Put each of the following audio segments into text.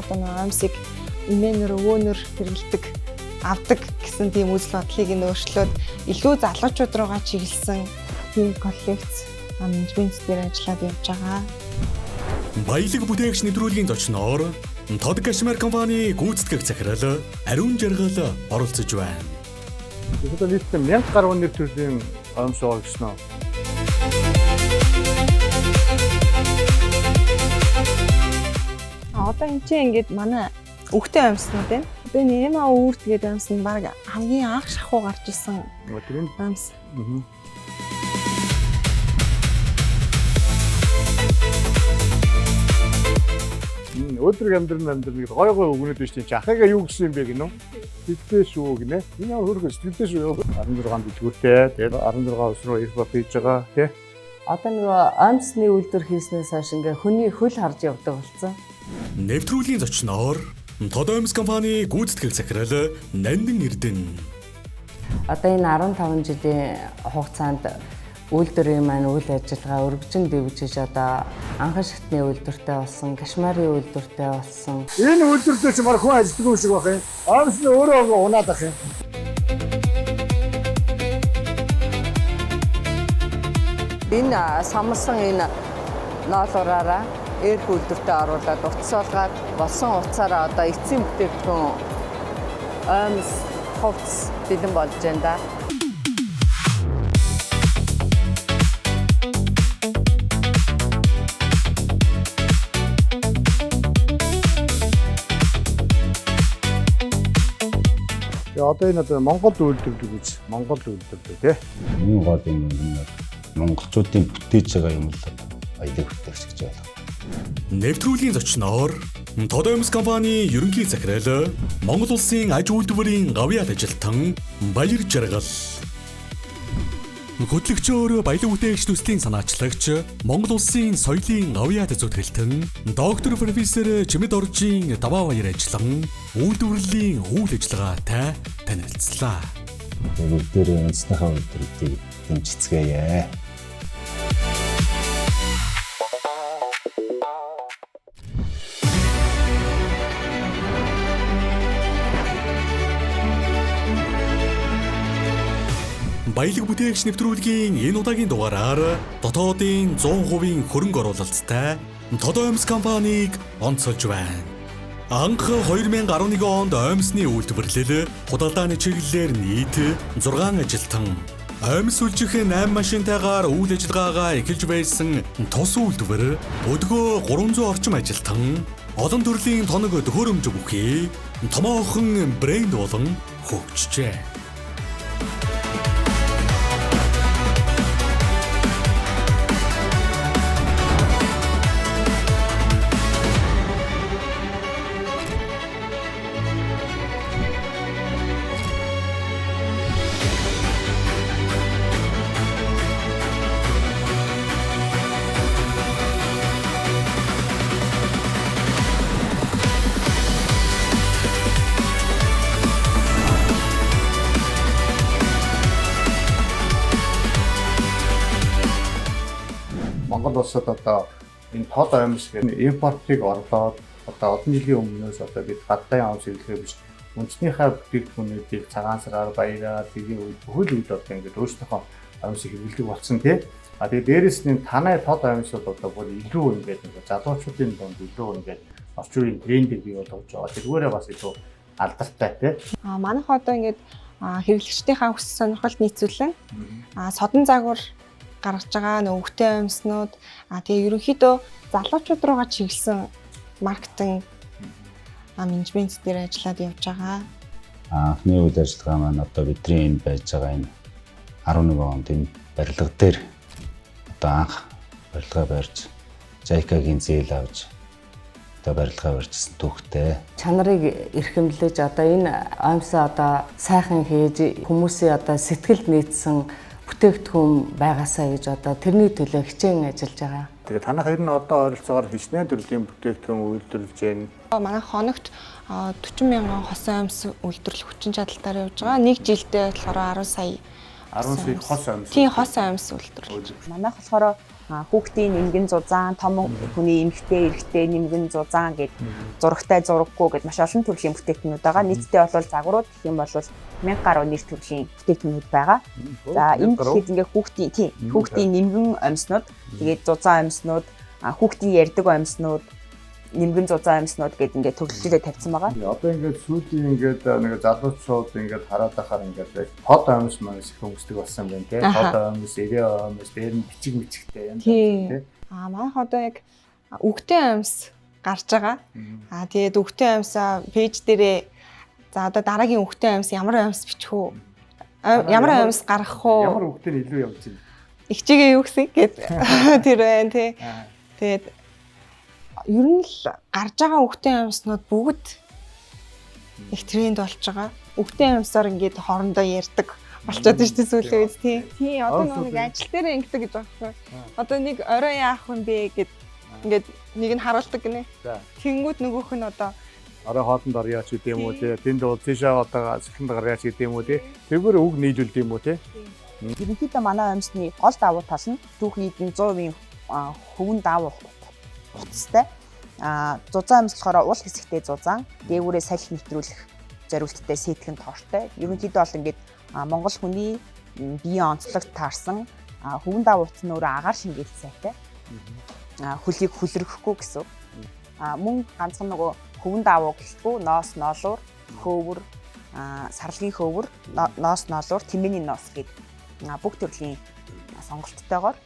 одоо нөгөө оймсыг эмээнэр өвөөнөр хэрэглэдэг, авдаг гэсэн тийм үзэл бодлыг нь өөрчлөөд илүү залуучууд руугаа чиглэсэн тийм коллекц менежмент дээр ажиллаад явж байгаа. Баялаг бүтээгч нэвтрүүлгийн зочноор Тод Кашмир компани гүйцэтгэх захирал Ариун Жаргал оролцож байна. Тэгэхээр нийтдээ 1000 гаруй нэр төрлийн оймс байгаа гэсэн үү? Одоо энэ чинь ингээд манай өвгтэн оймснууд байна. Одоо энэ Эма үүрд гэдэг оймс нь баг хамгийн анх шахуу гарч исэн оймс. Өдрөг амьдрал амьдрал гэдэг гой гой үгнүүд биш тийм чи ахыгаа юу гэсэн юм бэ гинөө? Сэтгэлтэй шүү гинэ. Энэ ямар хөргө сэтгэлтэй шүү. 16 дэлгүүртэй. Тэгээд 16 ус руу импорт хийж байгаа тий. Одоо нөгөө оймсны үйлдвэр хийснээс хойш ингээ хүний хөл харж явдаг болсон. Нэвтрүүлгийн зочноор Тод Оймс компани гүйцэтгэх захирал Нандин Эрдэнэ. Одоо энэ 15 жилийн хугацаанд үйлдвэрийн маань үйл ажиллагаа өргөжин дэвжиж одоо анхан шатны үйлдвэртэй болсон, Кашмарын үйлдвэртэй болсон. Энэ үйлдвэртэй чи мар хүн ажилтдаг юм шиг байх юм. Оймс нь өөрөө унаад ах юм. Энэ самсан энэ ноолуураараа ээрх үйлдвэртээ оруулаад утас болгоод болсон утсаараа одоо эцсийн бүтээгдэхүүн оймс, хувцс бэлэн болж байна да. Тэгээ одоо энэ одоо Монгол үйлдвэрлэл гэж Монгол үйлдвэрлэл тий. Миний гол юм нь монголчуудын бүтээж байгаа юм л баялаг бүтээгч гэж ойлгоо. Нэвтрүүлгийн зочноор Тод Оймс компани ерөнхий захирал Монгол улсын аж үйлдвэрийн гавьяат ажилтан Баяр Жаргал. Хөтлөгчөөр баялаг бүтээгч төслийн санаачлагч Монгол улсын соёлын гавьяат зүтгэлтэн доктор профессор Чимэд Оржийн даваа баяр ажиллан үйлдвэрлэлийн үйл ажиллагаатай танилцлаа. Тэгээ бүгдээрээ үндснийхээ үйлдвэрүүдийг дэмжицгээе. Баялаг бүтээгч нэвтрүүлгийн энэ удаагийн дугаараар дотоодын 100% хөрөнгө оруулалттай Тод Оймс компанийг онцолж байна. Анх 2011 онд оймсны үйлдвэрлэл худалдааны чиглэлээр нийт 6 ажилтан оймс үлжих 8 машинтайгаар үйл ажиллагаагаа эхэлж байсан тус үйлдвэр өдгөө 300 орчим ажилтан олон төрлийн тоног төхөөрөмж бүхий томоохон брэнд болон хөгжжээ. Монгол улсад одоо энэ тод оймс гэх импортыг орлоод одоо олон жилийн өмнөөс одоо бид гадаадын оймс хэрэглэхээ биш үндснийхээ бүтээгдэхүүнүүдийг цагаан сараар баяраар тэгийн үед бүхэл үед одоо ингээд өөрсдийнхөө оймсыг хэрэглэдэг болсон тий. А тэгээ дээрэс нь танай тод оймсууд одоо бүр илүү ингээд нэг залуучуудын дунд илүү ингээд орчин үеийн трендийг бий болгож байгаа. Тэргээрээ бас илүү алдартай тий. Манайх одоо ингээд хэрэглэгчдийнхаа хүсэл сонирхолд нийцүүлэн содон загвар гаргаж байгаа нөгөө өвгтэн оймснууд тэгээ ерөнхийдөө залуучууд руугаа чиглэсэн маркетинг менежмент дээр ажиллаад явж байгаа. Анхны үйл ажиллагаа маань одоо бидний энэ байж байгаа энэ 11 онд энэ барилга дээр одоо анх барилгаа барьж JICA-гийн зээл авч одоо барилгаа барьжсэн түүхтэй. Чанарыг эрхэмлэж одоо энэ оймсоо одоо сайхан хийж хүмүүсийн одоо сэтгэлд нийцсэн бүтээгдэхүүн байгаасаа гэж одоо тэрний төлөө хичээн ажиллаж байгаа. Тэгээ танах ер нь одоо ойролцоогоор хичнээн төрлийн бүтээгдэхүүн үйлдвэрлэж байна. Манай хоногт 40 мянган хосон оймс үйлдвэрлэх хүчин чадалтаар явж байгаа. Нэг жилдээ болохоор 10 сая 10 сая хос оймс. Тийм хос оймс үйлдвэрлэж. Манайх болохоор Хүүхдийн нэмгэн зузаан, том хүний эмэгтэй, эрэгтэй нэмгэн зузаан гэд зурагтай, зураггүй гэд маш олон төрлийн бүтээгдэхүүнүүд байгаа. Нийтдээ бол загварууд гэх юм бол 1000 гаруй нэр төрлийн бүтээгдэхүүнүүд байгаа. За энэ гэхэд ингээ хүүхдийн тийм хүүхдийн нэмгэн амьснууд, тэгээд зузаан амьснууд, хүүхдийн ярьдаг амьснууд, нэмгэн зузаан амьснууд гэд ингээ төрөлжлөө тавьсан байгаа. Одоо ингээд сүүлийн ингээд нэг залуучууд ингээд хараад байхаар ингээд яг тод амьс маань их өмсдөг болсон байна тий. Тод амьс, ирээ амьс, дээр нь бичиг мичигтэй юм тий. Аа манайх одоо яг үгтэй амьс гарч байгаа. Аа тэгээд үгтэй амьсаа пэйж дээрээ за одоо дараагийн үгтэй амьс ямар амьс бичих үү? Ямар амьс гаргах уу? Ямар үгтэй нь илүү явж байна? Игчигээ юу гэсэн гэд тэр байна тий. Тэгээд ер нь л гарч байгаа үгтэй амьснууд бүгд их тренд болж байгаа. Үгтэй амьсаар ингээд хоорондоо ярьдаг болчиход шүү дээ сүүлийн үед тий. Тий одоо нэг ажил дээр ингэдэг гэж байгаа байхгүй. Одоо нэг орой яах юм бэ гэд ингээд нэг нь харуулдаг гинэ. Тэнгүүд нөгөөх нь одоо орой хоолнд орё ч гэдэм үү тий. Тэнд бол тийшээ одоо цэцлэнд гарья ч гэдэм үү тий. Тэгвэр үг нийлүүлд юм уу тий. Ерөнхийдөө манай амьсны гол давуу тал нь түүхий эдэн 100% хөвөн давуу утастай. Зузаан амьс болохоор уул хэсэгтэй зузаан, дээгүүрээ салхи нэвтрүүлэх зориулттай сэтгэн тоортой. Ерөнхийдөө бол ингээд Монгол хүний биеийн онцлогт таарсан хөвөн давуу утас нь өөрөө агаар шингээл сайтай. Хөлийг хүлрэхгүй гэсэн. Мөн ганцхан нөгөө хөвөн давуу гэлтгүй ноос ноолуур, хөөвөр, сарлагын хөөвөр, ноос ноолуур, тэмээний ноос гээд бүх төрлийн сонголттойгоор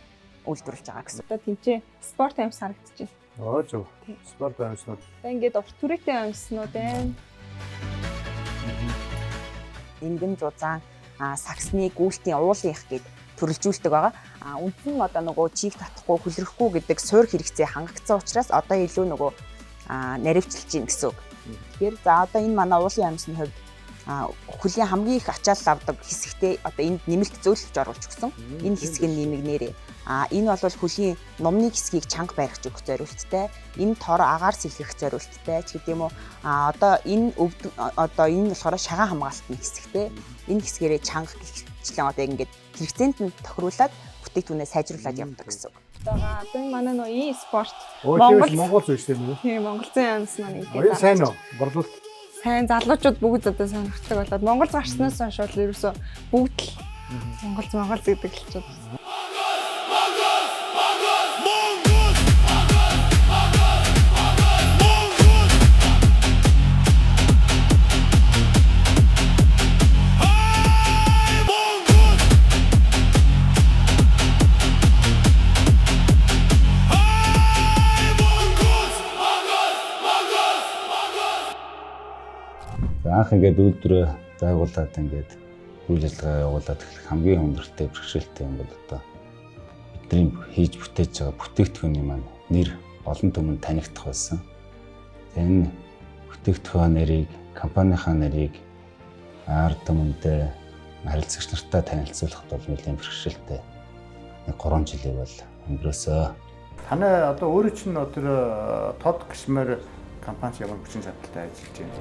үйлдвэрлэж байгаа гэсэн. Одоо тэнцээ спорт амьс харагдчихэв. Оо зөв. Спорт амьснууд. Одоо ингээд урт түрээтэй амьснууд байна. Нэмгэн зузаан, саксны гүйлтийн уулын их гээд төрөлжүүлдэг байгаа. Үндсэн одоо нөгөө чийг татахгүй, хүлрэхгүй гэдэг суур хэрэгцээ хангагдсан учраас одоо илүү нөгөө наривчилж гин гэсэн үг. Тэгэхээр за одоо энэ манай уулын амьсны хувьд хөлийн хамгийн их ачаал авдаг хэсэгтээ одоо энд нэмэлт зөөлөж оруулж өгсөн. Энэ хэсэг нь нэмэгнээрээ. Энэ бол хөлийн нумны хэсгийг чанга барих өгөх зориулттай. Энэ тор агаар сэлгэх зориулттай ч гэдэм үү. Одоо энэ одоо энэ болохоор шагаан хамгаалтны хэсэгтэй. Энэ хэсгээрээ чанга гихчлэн одоо ингээд хэрэгцээнд нь тохируулаад бүтээгдэхүүнээ сайжруулад явдаг гэсэн үг. Одоо энэ манай нөө e-спорт Монгол зүйл шүү дээ. Тийм Монголын амьс маань ингээд. Сайн уу? Борлуулалт сайн залуучууд бүгд одоо сонирхдаг болоод Монгол гарснаас хойш бол ерөөсөө бүгд л Монгол гэдэг л чад. Анх ингээд үйлдвэрээ байгуулад ингээд үйл ажиллагаа явуулаад эхлэх хамгийн хүндрэлтэй бэрхшээлтэй юм бол одоо бидний хийж бүтээж байгаа бүтээгдэхүүний маань нэр олон түмэнд танигдах байсан. Энэ бүтээгдэхүүн нэрийг, компанийнхаа нэрийг ард түмэндээ харилцагч нартай танилцуулахад бол нэлээд бэрхшээлтэй. Нэг 3 жилийг бол өнгөрөөсөө. Танай одоо өөрөө чинь тэр тод гişмээр компани ямар хүчин чадалтай ажиллаж байна?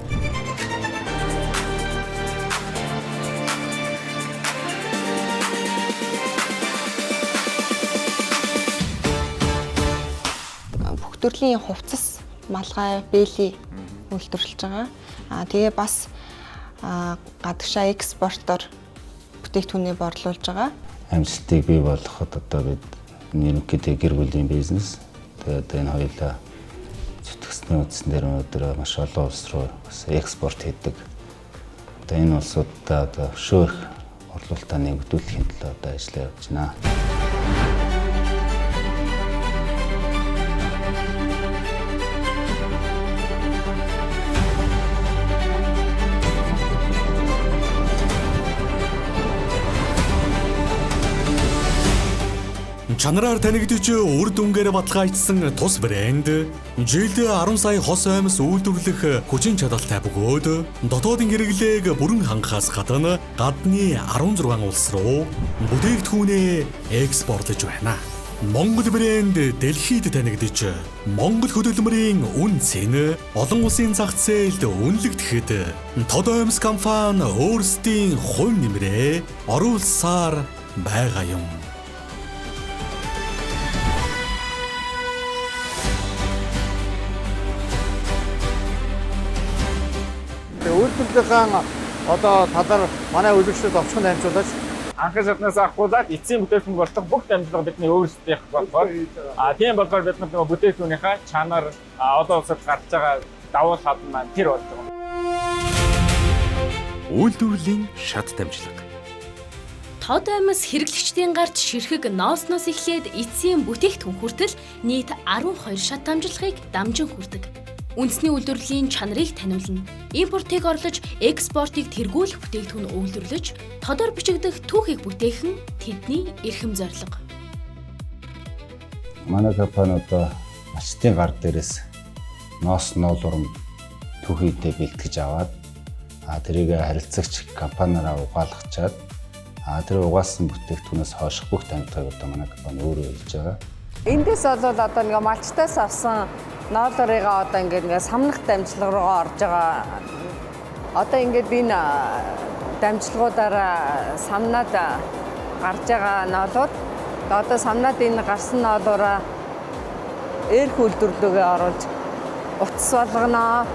Бүх төрлийн хувцас, малгай, бэли үйлдвэрлэж байгаа. Тэгээ бас гадагшаа экспортоор бүтээгдэхүүнээ борлуулж байгаа. Амжилтыг бий болгоход одоо бид ерөнхийдөө гэр бүлийн бизнес. Тэгээд энэ хоёулаа зүтгэсний үндсэн дээр өнөөдөр маш олон улс руу бас экспорт хийдэг. Одоо энэ улсуудаа одоо өшөө их борлуулалтаа нэмэгдүүлэхийн төлөө одоо ажиллаа явуулж байна. Чанараар танигдж үр дүнгээр баталгаажсан тус брэнд жилд 10 сая хос амьс үйлдвэрлэх хүчин чадалтай бөгөөд дотоодын хэрэглээг бүрэн хангахаас гадна гадны 16 улс руу бүтээгдэхүүнээ экспортлож байна. Монгол брэнд дэлхийд танигдж Монгол хөдөлмөрийн үн цэн олон улсын зах зээлд үнэлэгдэхэд Тод амьс компани өөрсдийн хувь нэмрээ оруулсаар байгаа юм. Өөрсдийнхээ одоо талаар манай үзэгчдэд овчхон дамжуулаач. Анхны шатнаас авахгүйдаад эцсийн бүтээгдэхүүн болох бүх дамжлага бидний өөрсдийнх болохоор тийм болохоор бид нар нөгөө бүтээгдэхүүнийхээ чанар олон улсад гарч байгаа давуу тал маань тэр болж байгаа. Үйлдвэрлэлийн шат дамжлага. Тод аймас хэрэглэгчдийн гарт ширхэг ноосноос эхлээд эцсийн бүтээгдэхүүн хүртэл нийт 12 шат дамжлагыг дамжин хүрдэг. Үндэсний үйлдвэрлэлийн чанарыг таниулна. Импортыг орлож, экспортыг тэргүүлэх бүтээгдэхүүн үйлдвэрлэж, тодор бичигдэх түүхийг бүтээх нь тэдний эрхэм зорилго. Манай компани одоо малчдын гар дээрээс ноос ноолурм түүхийдээ бэлтгэж аваад тэрийг харилцагч компаниараа угаалгачаад тэр угаасан бүтээгдэхүүнээс хойш бүх дамжлагыг одоо манай компани өөрөө хийж байгаа. Эндээс бол одоо нэг малчтаас авсан ноолорыгаа одоо ингээд нэг самнах дамжлага руугаа орж байгаа. Одоо ингээд энэ дамжлагуудаараа самнаад гарч байгаа ноолууд одоо самнаад энэ гарсан ноолоороо эрх үйлдвэрлэлгээ оруулж утас болгоно.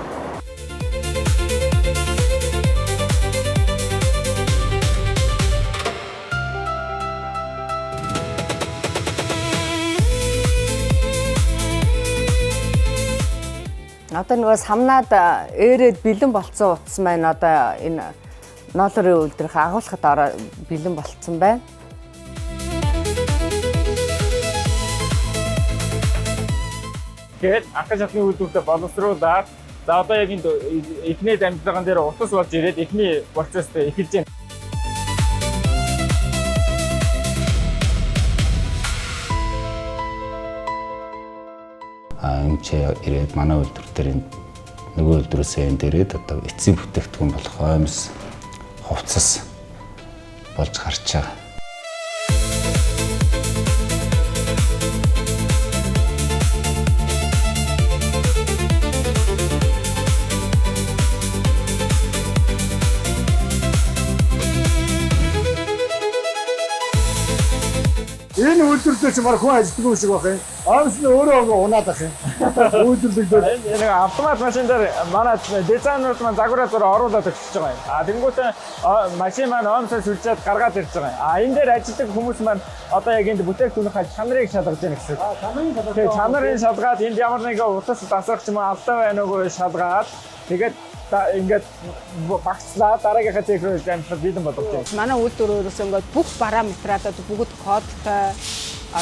Одоо нөгөө самнаад ээрээд бэлэн болцсон утас маань одоо энэ ноолорын үйлдвэрх агуулхад ороо бэлэн болцсон байна. Тэгээд анхны шатны үйлдвэртээ боловсруулаад за одоо яг энд эхний дамжлаган дээр утас болж ирээд эхний процесс эхэлж байна. Эмчээ ирээд манай үйлдвэр дээр энэ нөгөө үйлдвэрээсээ энд ирээд одоо эцсийн бүтээгдэхүүн болох оймс хувцас болж гарч байгаа. Энэ үйлдвэрлэлээр чи баг хүн ажилладаг юм шиг байх юм. Оймс нь өөрөө унаад ах юм. Үйлдвэрлэгдээд энэ нэг автомат машин дээр манай дизайнерууд маань загвараа зураг оруулаад өгч байгаа юм. Тэнгүүтээ машин маань оймсоо сүлжээд гаргаад ирж байгаа юм. Энэ дээр ажилладаг хүмүүс маань одоо яг энд бүтээгдэхүүнийхээ чанарыг шалгаж байна гэсэн. Чанарыг шалгаж. Чанарыг шалгаад энд ямар нэгэн утас дасах ч юм уу алдаа байна уугүй шалгаад тэгээд ингээд багцлаа дараагийнхаа цех рүү дамжихад бэлэн болгож байна. Манай үйлдвэр өөрөөсөө ингээд бүх параметраад бүгд кодтой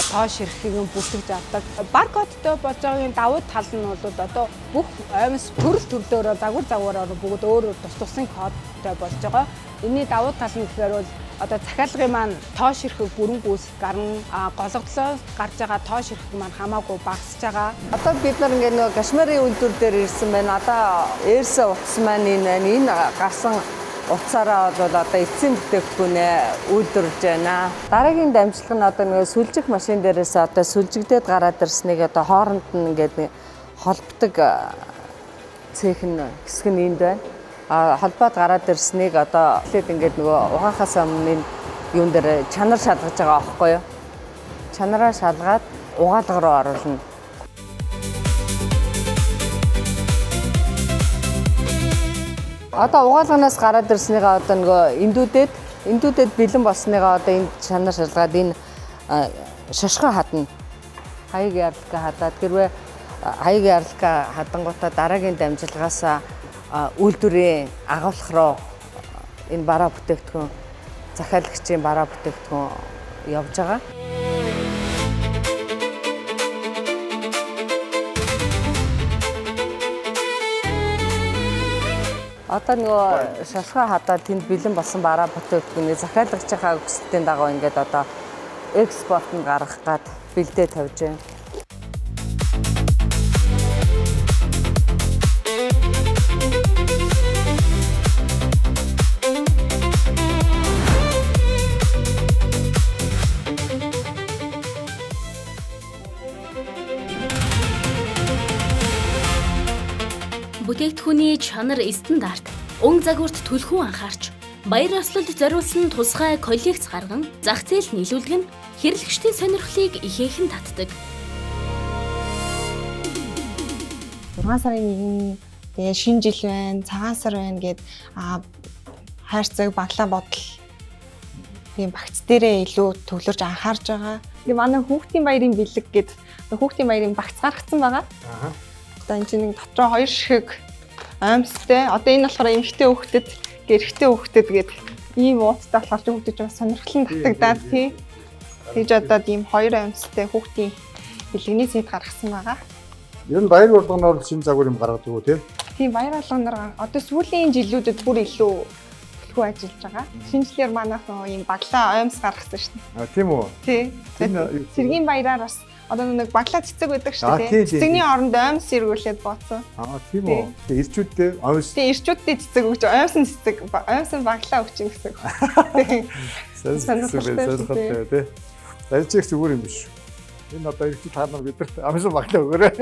тоо ширхгийг бүртгэж авдаг. Баркодтой болж байгаагийн давуу тал нь бол одоо бүх оймс төрөл төрлөөрөө загвар загвараар бүгд өөр өөр тус тусын кодтой болж байгаа. Энийний давуу тал нь гэхээр бол одоо захиалгын маань тоо ширхэг бүрэн гүйцэх гарна, гологдлоос гарч байгаа тоо ширхэг маань хамаагүй багасж байгаа. Одоо бид нар ингээд нөгөө Кашмирын үйлдвэр дээр ирсэн байна. Одоо ээрсээ утас маань энэ байна. Энэ гарсан утсаараа бол одоо эцсийн бүтээгдэхүүнээ үйлдвэрлэж байна. Дараагийн дамжлага нь одоо нөгөө сүлжих машин дээрээс одоо сүлжигдээд гараад ирснийг одоо хооронд нь ингээд холбодог цех нь хэсэг нь энд байна. Холбоод гараад ирснийг одоо эхлээд ингээд нөгөө угаахаас өмнө энэ юун дээр чанар шалгаж байгаа аахгүй юу? Чанараа шалгаад угаалга руу оруулна. Одоо угаалганаас гараад ирснийгээ одоо нөгөө эндүүдэд бэлэн болсныгаа одоо энд чанар шалгаад энэ шошгоо хадна. Хаяг ярлыка хадаад хэрвээ хаяг ярлыка хадангуудаа дараагийн дамжлагаас үйлдвэрийн агуулх руу энэ бараа бүтээгдэхүүн захиалагчийн бараа бүтээгдэхүүн явж байгаа. Одоо нөгөө шошгоо хадаад тэнд бэлэн болсон бараа бүтээгдэхүүний захиалагчийнхаа хүсэлтийн дагуу ингээд одоо экспортод гаргах гад бэлдээ тавьж байна. Бүтээгдэхүүний чанар стандарт, өн загварт түлхүү анхаарч, баяр ёслолд зориулсан тусгай коллекц гарган зах зээл нийлүүлэх нь хэрэглэгчдийн сонирхлыг ихээхэн татдаг. 6 сарын 1-нд Тэгээ шинэ жил байна, цагаан сар байна гэд хайрцаг, баглаа бодол тийм багц дээрээ илүү төвлөрж анхаарж байгаа. Тэгээ манай хүүхдийн баярын бэлэг гэд хүүхдийн баярын багц гаргацсан байгаа. Одоо энэ чинь дотроо 2 ширхэг оймстой. Одоо энэ болохоор эмэгтэй хүүхдэд, эрэгтэй хүүхдэд гэд ийм ууттай болохоор хүүхдүүд бас сонирхлон татагдаад тий. Тэгж одоо ийм 2 оймстой хүүхдийн бэлгэний зэт гаргасан байгаа. Ер нь баяр болгоноор шинэ загвар юм гаргадаг уу тий? Тийм, баяр болгоноор одоо сүүлийн жилүүдэд бүр илүү төлхөө ажиллаж байгаа. Шинэ жилээр манайх ийм баглаа оймс гаргасан шүү дээ. А тийм үү? Тий. Цэргийн баяраар бас одоо нэг баглаа цэцэг байдаг шүү дээ. Цэцэгний оронд оймс эргүүлээд бооцсон. Аа тийм үү? Тэгээ ирчүүдтэй оймс. Тий, ирчүүдтэй цэцэг өгч, оймсон цэцэг, оймсон баглаа өгч юм гэсэн. Тий. Сонирхолтой тий. За энэ ч их зүгээр юм биш. Энэ одоо ирчүүд та нар бидэрт амсан баглаа өгөөрэй.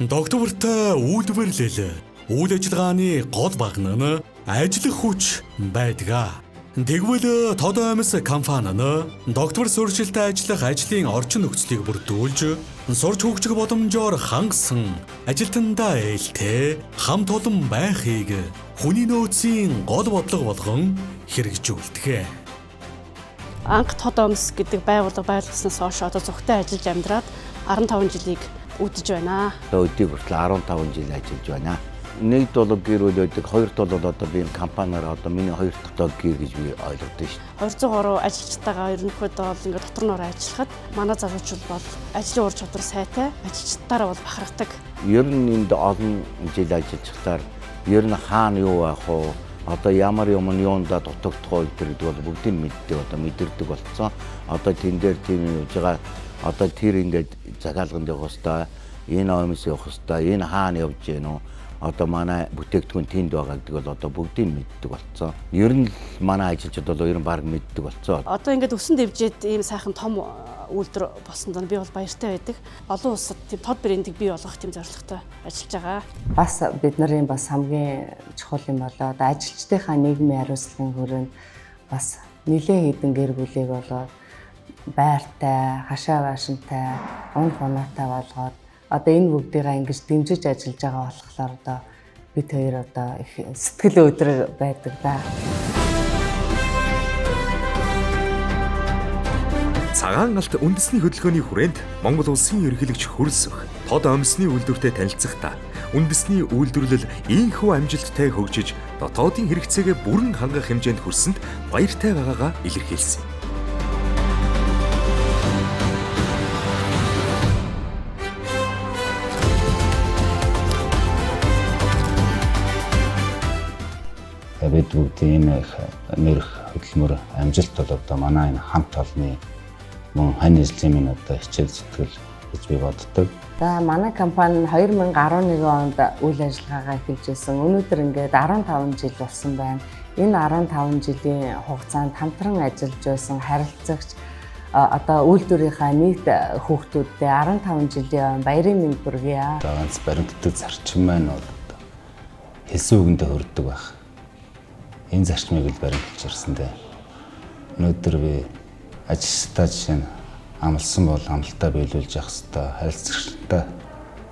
Доктортой үйлдвэрлэл, үйл ажиллагааны гол багна нь ажиллах хүч байдаг. Тэгвэл Тод оймс компани нь доктор суурьшилтай ажиллах ажлын орчин нөхцөлийг бүрдүүлж, сурч хөгжих боломжоор хангасан ажилтнандаа ээлтэй хамт олон байхыг хүний нөөцийн гол бодлого болгон хэрэгжүүлдэг. Анх Тод оймс гэдэг байгууллага байгуулснаас хойш одоо зүгтээ ажиллаж амьдраад 15 жилийг үдэж байна. Одоо өдийг хүртэл 15 жил ажиллаж байна. Нэг бол гэр бүл байдаг, хоёр бол одоо би энэ компаниар одоо миний хоёр дахь гэр гэж би ойлгодог шүү дээ. 203 ажилчтайгаа ерөнхийдөө бол ингээд дотор нь ороо ажиллахад манай залуучууд бол ажлын ур чадвар сайтай, ажилчдаараа бол бахархдаг. Ер нь энд олон жил ажиллаж ер нь хаана юу байх вэ? Одоо ямар юм нь юундаа дутагдах вэ гэдэг бол бүгдийг мэддэг, одоо мэдэрдэг болцсон. Одоо тэн дээр тийм юм явж байгаа. Одоо тэр ингээд захиалганд явах хэвээр, энэ оймс явах хэвээр, энэ хаана явж гэнэ үү? Одоо манай бүтээгдэхүүн тэнд байгаа гэдэг бол одоо бүгдийг мэддэг болцсон. Ер нь манай ажилчид бол ер нь баг мэддэг болцсон. Одоо ингээд өсөн дэвжээд ийм сайхан том үйлдвэр болсон доо би бол баяртай байдаг. Олон улсад тийм тод брендийг бий болгох тийм зорилготой ажиллаж байгаа. Бас бид нарын бас хамгийн чухал юм болоо одоо ажилчдынхаа нийгмийн хариуцлагын хүрээнд бас нэлээд хэдэн гэр бүлийг болоод байртай, хашаа байшинтай, унах унаатай болгоод одоо энэ бүгдийгээ ингэж дэмжиж ажиллаж байгаа болохоор одоо бид хоёр одоо их сэтгэл өдрөг байдаг да. Цагаан алт үндэсний хөдөлгөөний хүрээнд Монгол улсын ерөнхийлөгч хөрөлсөх тод оймсны үйлдвэртэй танилцахдаа үндэсний үйлдвэрлэл ийхүү амжилттай хөгжиж дотоодын хэрэгцээгээ бүрэн хангах хэмжээнд хүрсэнд баяртай байгаагаа илэрхийлсэн. Бид бүгдийн энэ нэрх хөдөлмөр амжилт бол одоо манай энэ хамт олонны мөн хань эзлийн минь одоо хичээл зүтгэл гэж би боддог. За манай компани 2011 онд үйл ажиллагаагаа эхэлж байсан. Өнөөдөр ингээд 15 жил болсон байна. Энэ 15 жилийн хугацаанд хамтран ажиллаж байсан харилцагч одоо үйлдвэрийнхаа нийт хүүхдүүдтэй 15 жилийн баярын мэнд хүргье. Ганц баримтдаг зарчим маань бол одоо хэлсэн үгэндээ хөрдөг байх. Энэ зарчмыг л баримталж ирсэн дээ. Өнөөдөр би ажилчдаа жишээ нь амлсан бол амлалтаа биелүүлж явах ёстой, харилцагчдаа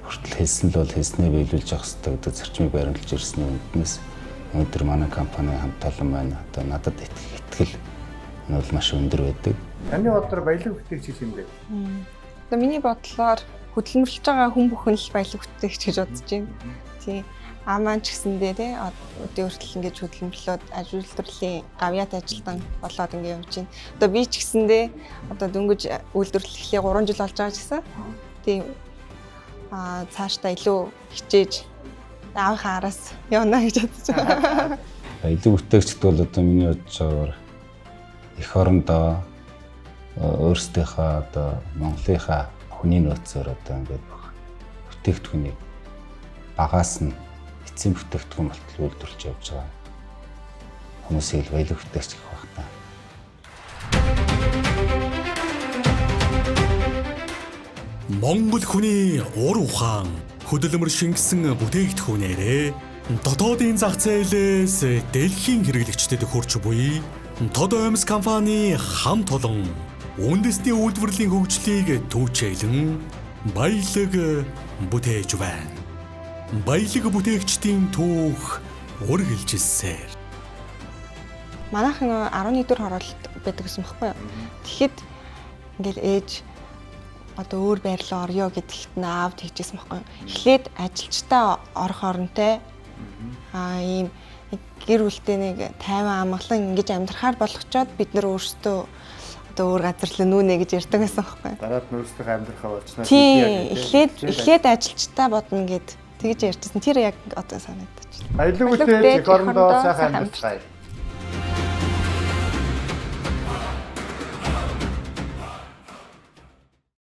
хүртэл хэлсэн л бол хэлснээ биелүүлж явах ёстой гэдэг зарчмыг баримталж ирсний үнднээс өнөөдөр манай компани хамт олон маань одоо надад итгэх итгэл нь бол маш өндөр байдаг. Таны бодлоор баялаг бүтээгч юм бэ? Одоо миний бодлоор хөдөлмөрлөж байгаа хүн бүхэн л баялаг бүтээгч гэж бодож байна. Тийм. Аман ч гэсэндээ тий өдөө хүртэл ингэж хөдөлмөрлөөд үйлдвэрлэлийн гавьяат ажилтан болоод ингэ явж байна. Одоо би ч гэсэндээ одоо дөнгөж үйлдвэрлэл эхлэе 3 жил болж байгаа ч гэсэн тийм цаашдаа илүү хичээж аавынхаа араас явна гэж бодож байгаа. Баялаг бүтээгчд бол одоо миний бодож байгаагаар эх орондоо өөрсдийнхөө одоо Монголынхаа хүний нөөцөөр одоо ингээд бүх бүтээгдэхүүнийг багаас нь эцсийн бүтээгдэхүүн болтол үйлдвэрлэж явж байгаа хүмүүсийг л баялаг бүтээгч гэх байх та. Монгол хүний ур ухаан хөдөлмөр шингэсэн бүтээгдэхүүнээрээ дотоодын зах зээлээс дэлхийн хэрэглэгчдэд хүрч буй Тод оймс компани хамт олон Үндэсний үйлдвэрлэлийн хөгжлийг түүчээлэн баялаг бүтээж байна. Баялаг бүтээгчдийн түүх үргэлжилсээр. Манайх нөгөө 11 дэх хороолт байдаг гэсэн байхгүй юу? Тэгэхэд ингээл ээж одоо өөр байрлал орё гэдэгт нь аав тэгжсэн байхгүй юу? Эхлээд ажилчтай орох оронтой ийм гэр бүлтэй нэг тайван амгалан ингэж амьдрахаар болгочоод бид нар өөрсдөө одоо өөр газар л нүүнэ гэж ярьдаг байсан байхгүй юу? Дараад нь өөрсдийнхөө амьдрахаа болчихноо. Тийм, эхлээд ажилчтай бодно гэд тэгж ярьжсэн. Тэр яг одоо санагдаж байна. Баялаг бүтээж эх орондоо сайхан амьдарцгаая.